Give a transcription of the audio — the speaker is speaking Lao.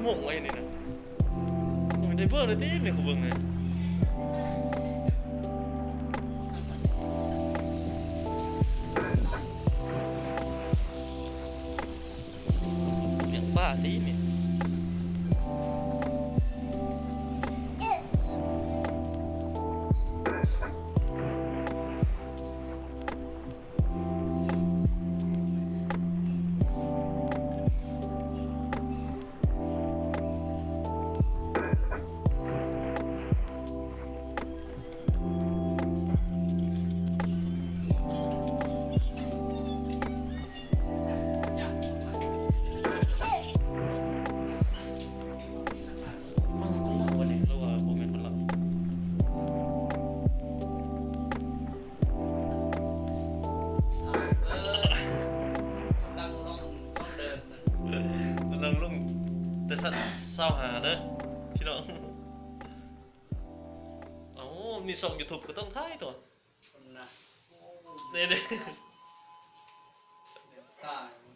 ໂມງໄວ້ນີ້ນະ ໂອ້ຍ ໄດ້ເບິ່ງແລ້ວຕິ ນີ້ ກູເບິ່ງໃຫ້ ລ້ຽງປາຕິນີ້. ມັນຄົນລາວບໍ່ນີ້ ຫຼືວ່າບໍ່ແມ່ນຄົນລາວ? ກຳລັງລົງ ກຳລັງລົງແຕ່ຊັ້ນຊາວຫ້າເດີພີ່ນ້ອງ. ເອົ້າ ມີຊ່ອງຢູທູບກໍຕ້ອງຖ່າຍຕົວະ ເດ້ໆ ຕາຍ.